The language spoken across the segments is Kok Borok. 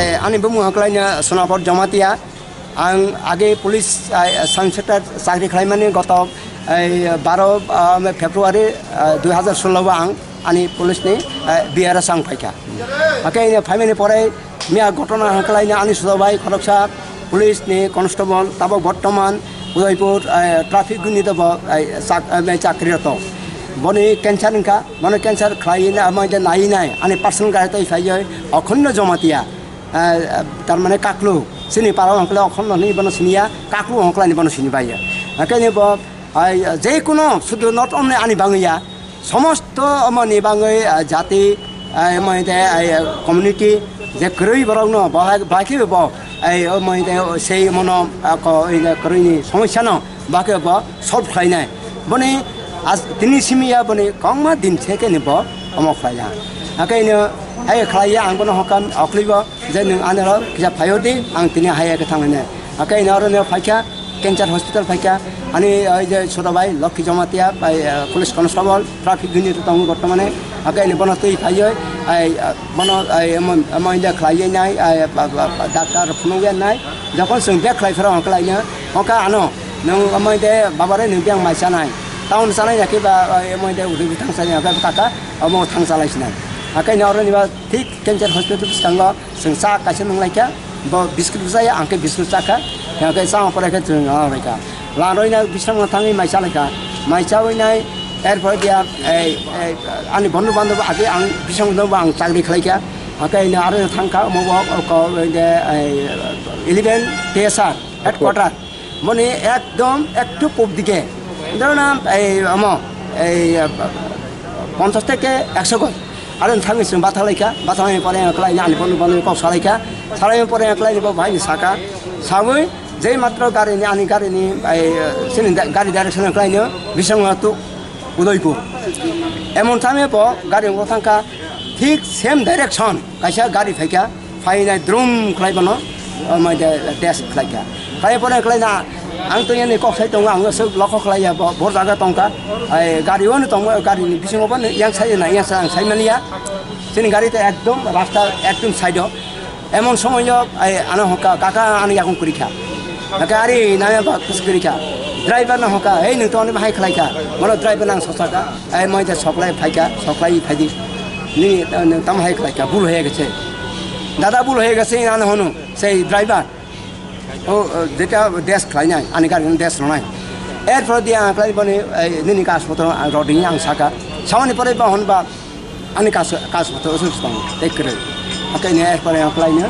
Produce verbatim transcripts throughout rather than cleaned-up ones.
Eh, ani bumung hwnkhlaino Sonapur Jamatia. Ang age police, ah, sub inspector chakri khlaimani goto, eh, baro, ah, February, ah, dui hazar solo o ang ani police ni, eh, B R S ang phaikha. Hake ini phaimani pore miya ghotona hwnkhlaino ani sudo bai khoroksa police ni constable tabok bortoman Udaipur, eh, traffic unit o bo, eh, chak-, eh, chakri rwto. Boni cancer wngkha, bono cancer khlai na, omo je nai nai, ani personal gari tei phaiwi Okhonno Jamatia. Ah, tar mane Kaklu, chini para hwnkhe Okhonno hinwi bono siniya, Kaklu hwnkhe ani bono sini baiya. Hake ni bo, ai, je kuno sudu not only ani bangwi ya, somosto omo ni bangwi, ah, jati, ah, omo de, ah, community je kwrwi borok no, bo hai, bo hai khe bo, ai, omo de sei mono, ah, ko, oi de kwrwi ni somosya no, bo khe bo solve khlainai. Boni as-, tini simi ya boni kwbangma din se khe ni bo omo khlai ya. Hake ni, ai, khlai ya ang bono hokha oklibo. Je nwng anoro kisa phaio di, ang tini hai hai khe thang hwnwi. Hake ino oro nw phaikha, cancer hospital phaikha, ani oi je Sudabai, Lokhi Jamatia, bai, eh, police constable, traffic unit tongo bortomane. Hake ini bono twi phaioi, ai, eh, bono, ai, emo, emo india khlaiwi nai, ai, ba, ba, ba, doctor phunukya nai. Jokhon chwng bag khlai phero hwnkhe laino, hwnkhe ano, nwng emo inde babare nwng biyang mai chanai. Town chanai ya khe ba, ai, emo inde udui bwthang chanai, hwnkhe kaka, omo thang chalai sinai. Hake ino oro niba thik cancer hospital bwskango, chwng cha kaisa nung lai kha, bo biscuit bo chaya, ang khe biscuit cha kha, hwnkhe cha pore khe chwng rw lai kha. Larwi na bising thangwi mai cha lai kha, mai chawi nai, er pore dia, ei, ei, ani bondhu bandhob age ang bising no bo ang chakri khlai kha, hwnkhe ino aro thang kha, omo bo ko, ko, de, ei, eleven T S R headquarter. Moni ekdom ektu pop dike. Dhoro na, ei, omo, ei, ponchash theke ekso goj. Aro thangwi chwng batha lai kha, batha lai pore ang khlai ani bondhu bandhob kok sa lai kha. Sa lai pore ang khlai bo bhai ni saka. Sawi, jei matro gari ni, ani gari ni, ei, sini da-, gari direction khlai no, bising tu Udaipur. Emon thame bo gari wng thang kha, thik same direction. Kaisa gari phaikha, phainai drum khlai bono, o mai de dash khlai kha. Khlai pore khlai na, ang to yani kok sai tongo, ang so lokho khlai ya, bo, bor jaga tongkha. Ai gari ono tongo, gari ni bisingo bo yang sai na, yang sai, ang sai mani ya. Chini gari to ekdom rasta ekdom side o. Emon somoy o, ai ano hokha, kaka ano yakung kuri kha. Kaka ari naya ba kus kuri kha. Driver no hokha, ei nung to ani bahai khlai kha. Bono driver nang sosa kha. Ai moi de soklai phai kha, soklai phai di. Ni, eh, nung tam hai khlai kha, bul hoye gese. Dada bul hoye gese, ano hono, sei driver. O, eh, jeta dash khlai nai, ani gari no dash rw nai. Er pore dia ang khlai boni, eh, nini gas photo ang rw ding ang saka. Samani pore ba hon ba, ani gas, gas photo usuk tong, tek kre. Akai ne er pore ang khlai ne,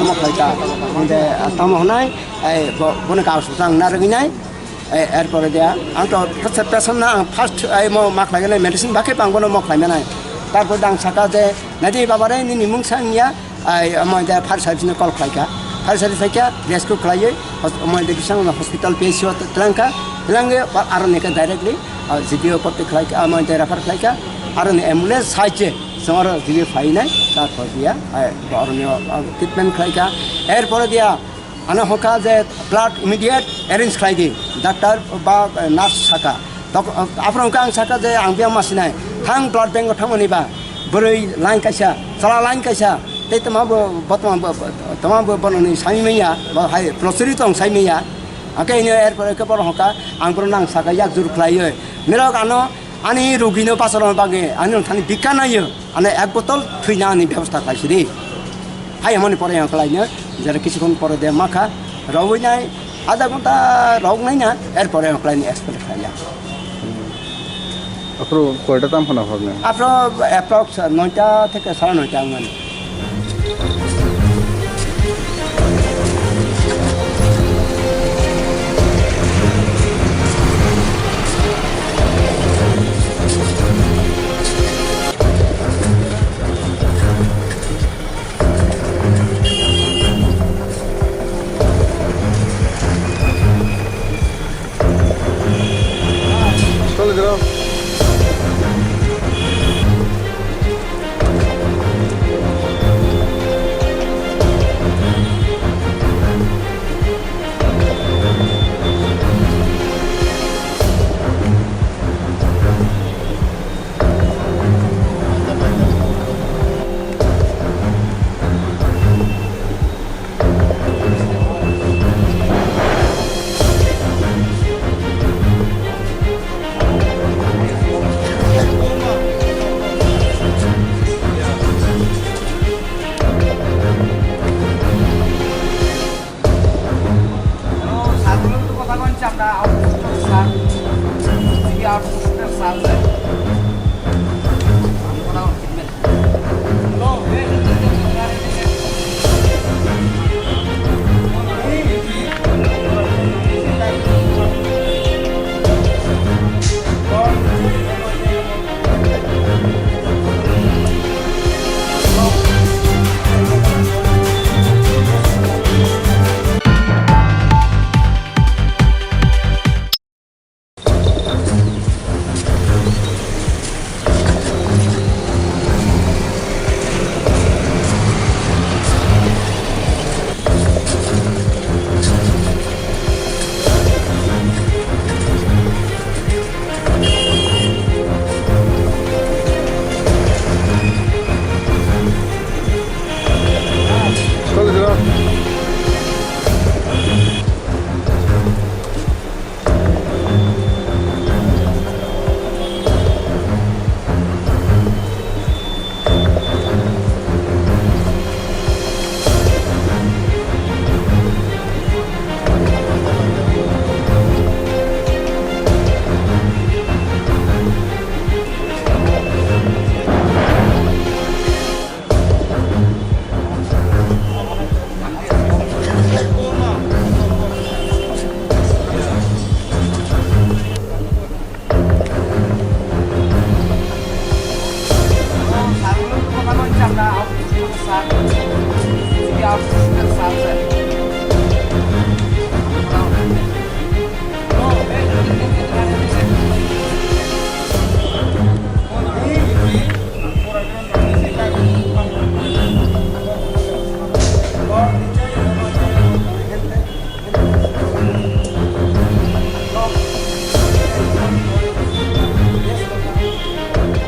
mo khlai ta. Inde, ah, tamo honai, eh, bo, boni gas photo ang na rw nai. Eh, er pore dia, ang to first person na, ang first, ai mo ma khlai nai, medicine ba khe bang bono mo khlai nai. Tar pore ang saka je, nadi baba re, nini mung sang ya, ai mo de fire service no call khlai kha. Fire service phai kha, rescue khlai ye, hos-, mo de bisang hospital P H C o tlang kha, tlang ye, ba aro ne kha directly, ah, G P o pot khlai kha, mo de refer khlai kha, aro ne ambulance sai che, song aro G P o phai nai, tar pore dia, ai, bo aro ne, ah, treatment khlai kha. Er pore dia, ano hokha je blood immediate arrange khlai di, doctor ba, eh, nurse saka. Tok, eh, aphuru hwnkha ang saka je ang biyang ma sinai, thang blood bank o thangmani ba, bwrwi line kaisa, chwla line kaisa, tei tama bo, bo tama bo, bo, tama bo bono ni sai manya, bo hai prochorito ang sai manya. Hake hino er pore khe bono hokha, ang bono nang saka yak jur khlaiwi. Mirok ano ani rugino bachorna bagwi, ani thani bikha naiyo. Ano ek botol thwina ani bebosta khlai sidi. Hai amoni pore ang khlai no, jera kisukhon pore de makha, rogwi nai, adha ghonta rog nai na, er pore ang khlai ni expect khlai ya. Aphuru koita tam phano hor nai? Aphuru approx noita theke sare noita ang mani.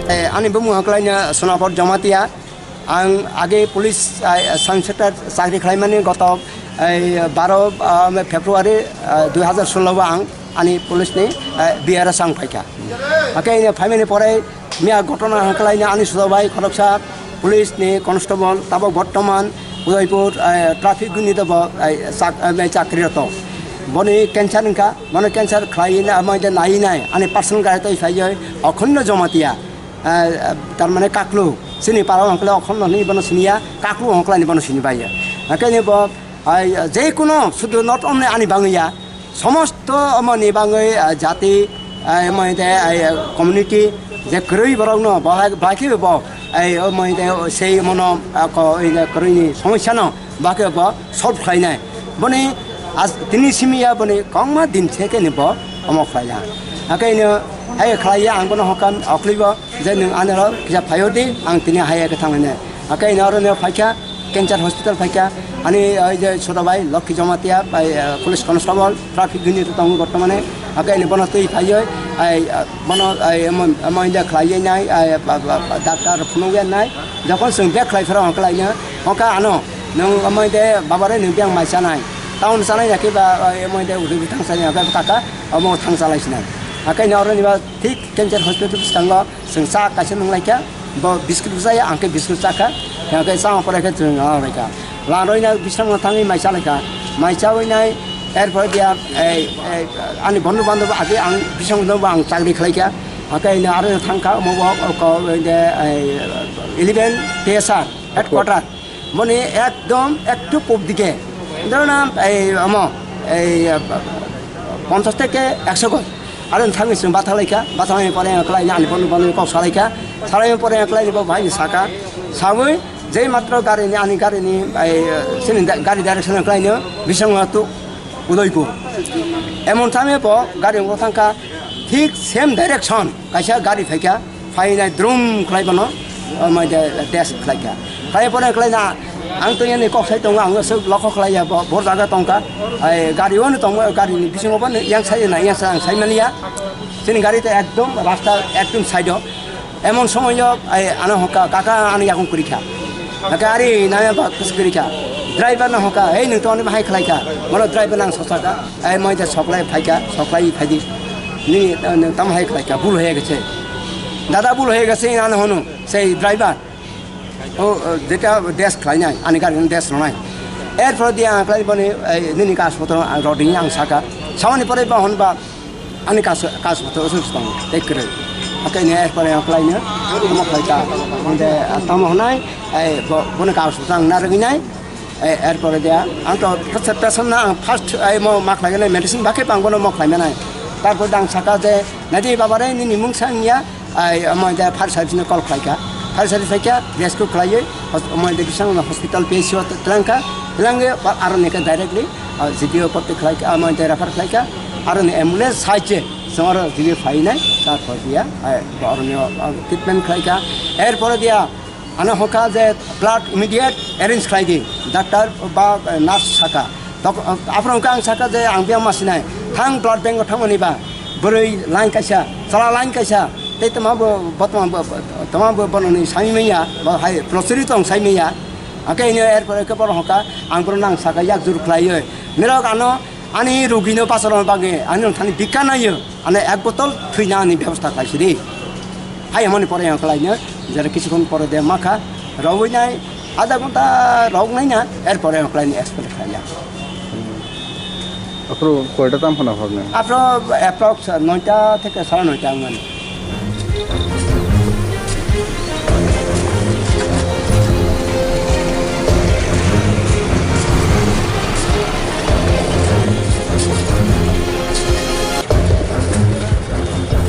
Eh, ani bumung hwnkhe laino Sonapor Jamatia. Ang age police, ah, sub inspector chakri khlaimani goto, eh, baro, ah, February, ah, dui hazar solo o ang ani police ni, eh, B R S ang phaikha. Hake ini phaimani pore miya ghotona hwnkhe laino ani suda bai khoroksa police ni constable tabok bortoman Udaipur, eh, traffic unit o bo, eh, chak-, eh, chakri rwto. Boni cancer wngkha, bono cancer khlai na, omo de nai nai, ani personal gari tei phaiwi Okhonno Jamatia. Ah, tar mane Kaklu, chini para hwnkhe le Okhonno hwnwi bono siniya, Kaklu hwnkhe laini bono sini baiya. Hwnkhe ni bo, ai, je kuno sudu not only ani bangwi ya, somosto omoni bangwi, ah, jati, ah, omo de, ah, community je kwrwi borokno bahai, bahai khe bo, ai, omo de sei mono, ah, ko, oi de kwrwini somosya no. Bakhe bo solve khlainai. Boni as-, tini simi ya boni kongma din se khe ni bo omo khlaiya. Hake ino hai khlaiya ang bono hokha oklibo je nwng anero kisa phaio di ang tini hai khe thangnai. Hake ino oro no phaikha cancer hospital phaikha ani oi je Sodabai Lokhi Jamatia bai, eh, police constable traffic unit tongo bortomane. Hake ino bono twi phaioi ai, eh, bono ai emo, emo india khlaiya nai ai, ba, ba, ba, doctor phunukya nai. Jokon chwng bag khlai phero hwnkhe laino, hwnkhe ano, nwng omo de babare nwng biyang mai chanai. Town chanai ya khe ba, omo de udu thang chanai, hwnkhe kaka omo thang chalai sinai. Hwnkhe oro ni ba thik cancer hospital bwskango chwng cha kaisa nung lai kha, bo biscuit bo chaya, ang khe biscuit cha kha, hwnkhe chama pore khe chwng lai kha. Lanroi na biskango thangwi mai chalai kha, mai chawi nai, er pore dia, ei, ei, ani bondhu bandhob age ang biskango bo ang chakri khlai kha, hwnkhe aro thang kha, omo bo ko, ko, de, ei, Eleven T S R headquarter. Moni ekdom ektu pop dike. Dhoro na, ei, omo, ei, ponchash theke ekso goj. Aro thangwi chwng batha laikha, batha laini pore ang kwlai ani bono bono kok salaikha. Salaini pore ang kwlai bo bhai ni saka. Sawi, jei matro gari ni, ani gari ni, ei, sini da-, gari direction kwlai no, bising ma tu. Udaipur. Emon time bo gari wngwi thangkha, thik same direction kaisa gari phaikha, phainai drum khlai bono, omo de dash khlaikha. Khlai bono khlai na, ang to yani kok sai tongo, ang aswk lokho khlai ya, bo, bor jaga tongkha, ai gari ono tongo, gari ni bisingo bo yang sai na, yang sai, ang sai maliya. Chini gari to ekdom rasta ekdom side o. Emon somoyo, ai, ano hokha, "Kaka, ano yakung kwrwi kha." Hokha, "Ari, naya ba kwrwi kha." Driver no hokha, "Ei, nwng to ani bahai khlai kha." Mano driver nang sosa kha, "Ai, moi da soklai phai kha, soklai phai di. Nini, eh, nwng tamo hai khlai kha, bul hoye gese." "Dada, bul hoye gese," ano hono, sei driver. O, o, jeta dash khlai nai, ani gari dash rw nai. Erpor dia ang khlai boni, ei, nini ka sotro, ang roding ang saka. Samani pore ba hon ba, Ani kasu, kasu to osu tong, tei kwrwi. Hake ni erpore ang khlai no, omo khlai ta. Onde, ah, tamo hwnai, ai, bo, bono kasu tang na rwgwi nai. Ai, erpore dia, ang to first person na, ang first, ai, mo ma khlai nai, medicine bakhe bang bono mo khlai nai. Tarpor dang saka je, "Nadi baba re, nini mung sang ya?" Ai, omo de fire service no call khlai kha. Fire service phai kha, rescue khlaiwi, hos-, omo de bisang no hospital P H C o twlang kha. Twlangwi, ba, aro ni khe directly, ah, G P O porti khlai kha, omo de refer khlai kha. Aro ni ambulance sai che. Chwng oro jili phainai, ta thok ya, ai, borokni, o, o, treatment khlai kha. Erpore dia, ano hokha je blood immediate arrange khlai di, doctor ba, eh, nurse saka. Tok, eh, aphuru hwnkha ang saka je ang biyang ma sinai, thang blood bank o thangmani ba, bwrwi line kaisa, chwla line kaisa, tei toma bo, bo toma bo, toma bo bono ni sai manya, bo hai prochorito ang sai manya. Hake ini erpore khe borok hokha, ang borok nang saka yak jur khlaiwi. Nirok ano, Ani rugino bachana bagwi ani rok thani bikha naio, ani ek botol thwina ani bebosta khlai sidi. Hai hwnmani pore ang khlaino, jera kisukhon pore de makha, rowui nai, adha ghonta rok nai na, er pore ang khlaino expert khlaiya. Aphuru koita tam phano horni? Aphuru approx noita theke sare noita wngmani.